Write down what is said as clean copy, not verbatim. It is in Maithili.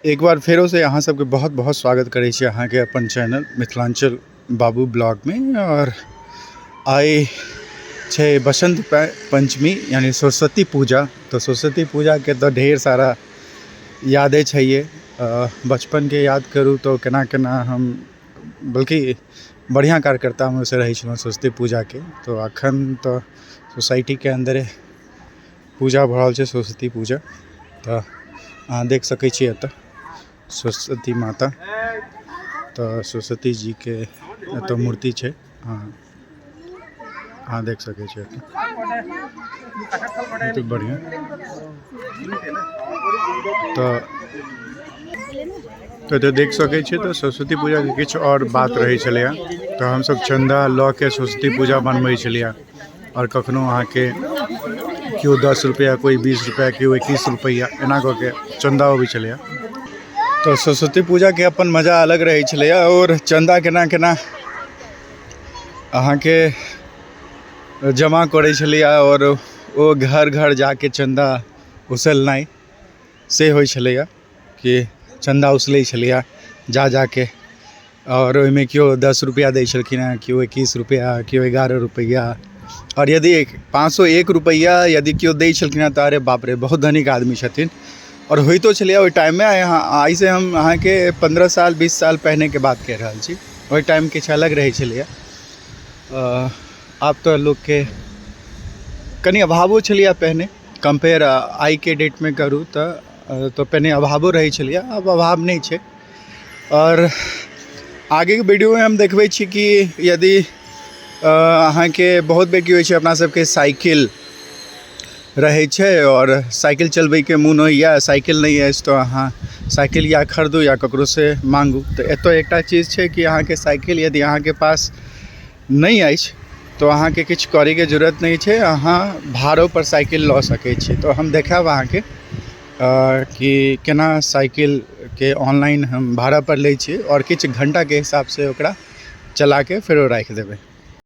एक बार फेरोसँ अहाँ सबके बहुत बहुत स्वागत करै छी अहाँके अपन चैनल मिथिलाञ्चल बाबू ब्लॉगमे। आओर आइ छै बसंत पंचमी यानी सरस्वती पूजा। तऽ सरस्वती पूजाके तऽ ढेर सारा यादे छैहे। बचपनके याद करू तऽ केना केना हम बल्कि बढ़िआँ कार्यकर्तामे से रहै छलहुँ सरस्वती पूजाके। तऽ अखन तऽ सोसाइटीके अन्दरे पूजा भऽ रहल छै सरस्वती पूजा। तऽ अहाँ देख सकै छी एतऽ सरस्वती माता, तऽ सरस्वती जीके एतऽ मूर्ति छै। अहाँ देख सकै छी एतऽ बहुत बढ़िआँ। तऽ एतऽ देख सकै छी तऽ सरस्वती पूजाके किछु आओर बात रहै छलैए। तऽ हमसब चन्दा लऽ के सरस्वती पूजा मनबै छलियै। आओर कखनो अहाँके केओ 10 रुपैआ, कोइ 20 रुपैआ, केओ 21 रुपैआ एना कऽ के चन्दा अबै छलैए। तऽ सरस्वती पूजाके अपन मजा अलग रहै छलैए। आओर चन्दा केना केना अहाँके जमा करै छलैए आओर ओ घर घर जाके चन्दा उसलनाइ से होइ छलैए कि चन्दा उसलै छलैए जा जाके। आओर ओहिमे केओ 10 रुपैआ दै छलखिन हेँ, केओ 21 रुपैआ, केओ 11 रुपैआ। आओर यदि 501 रुपैआ यदि केओ दै छलखिन हेँ तऽ अरे बाप रे, बहुत धनिक आदमी छथिन। आओर होइतो छलैए ओहि टाइममे। आइसँ हम अहाँके 15 साल 20 साल पहिनेके बात कहि रहल छी। ओहि टाइम किछु अलग रहै छलैए। आब तऽ लोकके कनि अभावो छलैए पहिने, कम्पेयर आइके डेटमे करू तऽ पहिने अभावो रहै छलैए, आब अभाव नहि छै। आओर आगेके वीडियोमे हम देखबै छी कि यदि अहाँके बहुत बेर की होइ छै, अपना सबके साइकिल रहै छै आओर साइकिल चलबैके मोन होइए, साइकिल नहि अछि तऽ अहाँ साइकिल या खरीदू या ककरोसँ माँगू। तऽ एतऽ एकटा चीज छै कि अहाँके साइकिल यदि अहाँके पास नहि अछि तऽ अहाँके किछु करैके जरूरत नहि छै, अहाँ भाड़ोपर साइकिल लऽ सकै छी। तऽ हम देखायब अहाँके कि केना साइकिलके ऑनलाइन हम भाड़ापर लै छी आओर किछु घण्टाके हिसाबसँ ओकरा चलाके फेरो राखि देबै।